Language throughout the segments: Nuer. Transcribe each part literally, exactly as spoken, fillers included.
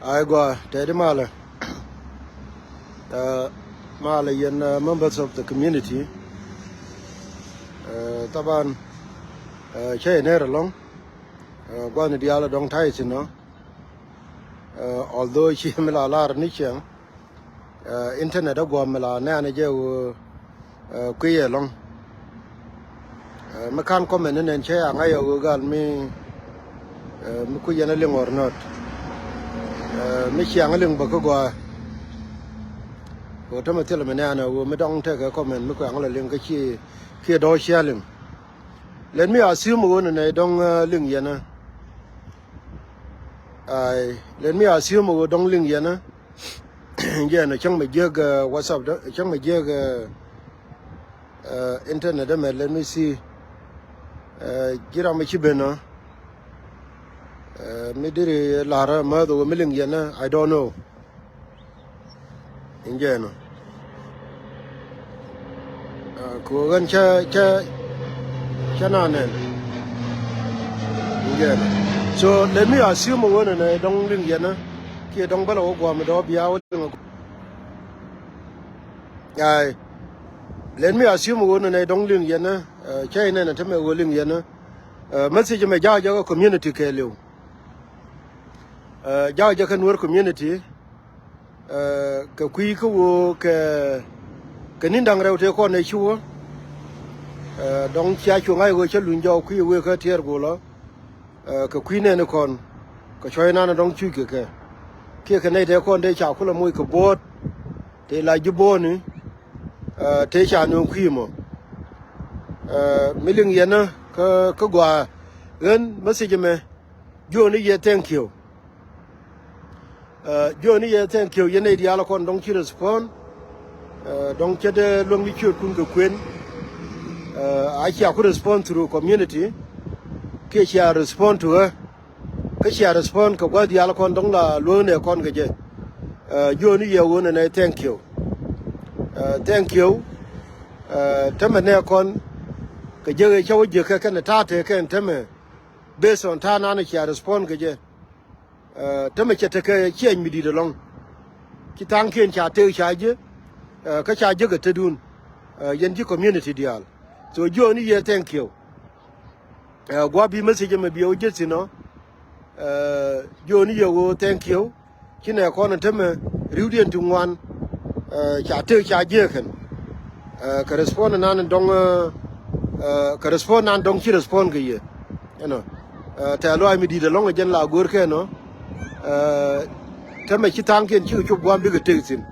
Ai gua tɛt imalɛ. Ɛ, malɛ yɛn, ɛ, members of the community. Ɛ, taban, ɛ, cä yɛ ner ɛlɔŋ. Ɛ, gua̱ni diaal ɛ dɔ̱ŋ ta̱yɛ thi̱n ɔ. Ɛ, although ci mi la lar ni ciɛŋ, ɛ, internet ɛ guɔ̱m mi la nɛɛn ɛ jɛ ɣöö, ɛ, kui̱ ɛlɔ̱ŋ. Ɛ, mi ka̱n comment ni nɛn cä ya ŋa̱c ɛ ɣöö gal mi, ɛ, mi kui̱ yɛn ɛ liŋ or not. Ɛ, mi ciaŋ ɛ liŋ bä kä gɔaa. Ɣöö tämɛ thilɛ mi nɛɛn ɛ ɣöö mi dɔ̱ŋ tekɛ comment mi kui̱ aŋ lɛ liŋ kä ci kiɛ dɔ̱ɔ̱c cia liŋ. Let me assume ɣöö nɛnɛ dɔ̱ŋ, ɛ, liŋ yɛn ɛ. Ai, let me assume ɣöö dɔ̱ŋ liŋ yɛn ɛ. Jɛn ɛ cäŋ mɛ jiäk, ɛ, WhatsApp dä, cäŋ mɛ jiäk, ɛ, ɛ, internet dä mɛ, let me see. Ɛ, ji̱ ram mɛ ci ben ɔ. Ɛ, mi diri lar ɛ mäth ɣöö mi liŋ yɛn ɛ, I don't know. In jɛn ɔ. Ɛ, kɛ ɣöö ɣän cä, cä, cä na nɛn. In jɛn ɔ. So let me assume ɣöö nɛnɛ dɔ̱ŋ liŋ yɛn ɛ. Kiɛ dɔ̱ŋ bä lɛ wä gua̱a̱m dɔ̱ bia wä liŋ ɛ. Ai. Let me assume ɣöö nɛnɛ dɔ̱ŋ liŋ yɛn ɛ, ɛ, cä inɛn ɛ tämɛ ɣöö liŋ yɛn ɛ. Ɛ, message mɛ ja̱a̱ jɛ kä community kɛɛliw. Ɛ, ja̱a̱ jɛ kä Nuer community. Ɛ, kɛ kui̱ kä ɣöö kɛ, kɛ ni̱n da̱ŋ rɛw tëë kɔn ɛ ci wä. Ɛ, dɔ̱ŋ cia cuŋ a i̱ ɣöö cä luny jɔɔk kui̱ ɛ wëë kä tiɛɛr go̱o̱lä. Ɛ, kɛ kui̱ nɛɛni kɔn kɛ cuɔ̱c nan dɔ̱ŋ cuc kɛ kɛ. Kiɛ kɛ nɛy tëë kɔn dee ca kulɛ moc kɛ bo̱o̱t tëë la ji̱ bo̱o̱ni. Ɛ, tëë ca nööŋ kui̱ mɔ. Ɛ, mi liŋ yɛn kä, kä gɔaa ɣän message mɛ. Jiööni yɛ thank you. Ɛ, jiööni yɛ thank you yɛn nɛy diaal kɔn dɔ̱ŋ ci respond. Ɛ, dɔ̱ŋ cä dee luäŋ ni ciöötkun kɛ kuën. Ɛ, a cia ku respond through community. Kiɛ cia respond to her. Kä cia respond kɛ gua̱th diaal kɔn dɔ̱ŋ la luäŋ nɛ kɔn kɛ jɛ. Ɛ, jiööni yɛ ɣöö nɛnɛ thank you. Ɛ, thank you. Ɛ, tämɛ nɛ kɔn kɛ jek ëë cä wä jek kɛ kɛn ta̱a̱ tëë kɛn tämɛ. Based on ta̱a̱ nan cia respond kɛ jɛ. Ɛ, tämɛ cɛ tekɛ ciɛny mi di̱i̱t ɛlɔ̱ŋ. Ci tha̱a̱ŋkiɛn ca tek ca ji̱, ɛ, kä ca jiäk ɛ tetdun. Ɛ, yɛn ji̱ community diaal. So jiööni yɛ thank you. Ɛ, gua̱a̱ bi message ɛmɛ bi ɛ wä ji̱ thi̱n ɔ. Ɛ, jiööni yɛ ɣöö thank you. Ci nɛ kɔn ɛ tämɛ ri̱wdiɛn ti ŋuan. Ɛ, ca tek ca jiäk kɛn. Ɛ, kɛ respond nan dɔ̱ŋ, ɛ, ɛ, kɛ respond nan dɔ̱ŋ ci respond kɛ yɛ. Ɛnɔ. Ɛ, tɛ̈th lɔaac mi di̱i̱t ɛlɔ̱ŋ ɛ jɛn la go̱o̱rkɛ ɛnɔ. Ɛ, tämɛ ci tha̱a̱ŋkiɛn cikɛ cop gua̱a̱m bikɛ tek thi̱n.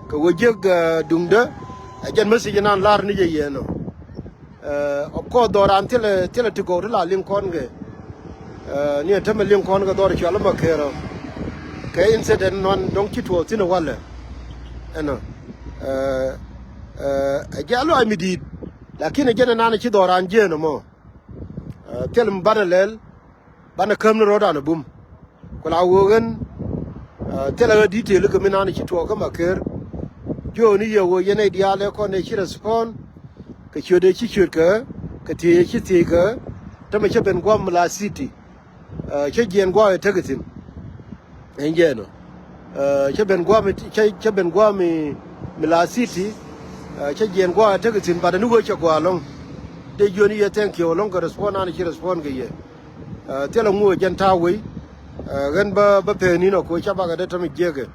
Kɛ ɣöö jiäk, ɛ, duŋdä, ɛ jɛn message nan lar ni jɛ yɛ ɛnɔ. Ɛ, of course dhɔran thilɛ, thilɛ ti gɔw ti la liŋ kɔn kɛ. Ɛ, ni ɛ tämɛ liŋ kɔn kɛ dhɔr cual mɛ kɛɛrɔ. Kɛ incident nɔn dɔ̱ŋ ci tuɔɔk thi̱n ɛ walɛ. Ɛnɔ. Ɛ, ɛ, ɛ jɛ a lɔaac mi di̱i̱t. Lakin ɛ jɛn ɛ nan ɛ ci dhɔran jieen ɛmɔ. Ɛ, thil mi banɛ lɛl, banɛ käm ni rɔ̱dan ɛ bum. Ku la wee ɣän, ɛ, thilɛ ɣä detail kɛ mi nan ci tuɔɔk kä ma ker. Jiööni yɛ wee yɛn ɛ diaal ɛ kɔn ɛ ci respond. Kɛ ciöt ɛ ci ciöt kɛ, kɛ thiec ɛ ci thiec kɛ. Tämɛ cä ben gua̱a̱m la city. Ɛ, cä jiɛn gua̱a̱m ɛ tekɛ thi̱n. Ɛn jɛɛn ɔ. Ɛ, cä ben gua̱a̱m, cä, cä ben gua̱a̱m mi, mi la city. Ɛ, cä jiɛn gua̱a̱m ɛ tekɛ thi̱n, but ni wee cɛ gua̱a̱ lɔ̱ŋ. Dee jiöni yɛ thank you lɔ̱ŋ kɛ respond an ci respond kɛ yɛ. Ɛ, thilɛ ŋuɔ jɛn ta̱a̱ wei. Ɛ, ɣän bä, bä pɛn in ɔ kɛ wee ca bakɛ dee tämɛ jiɛkɛ.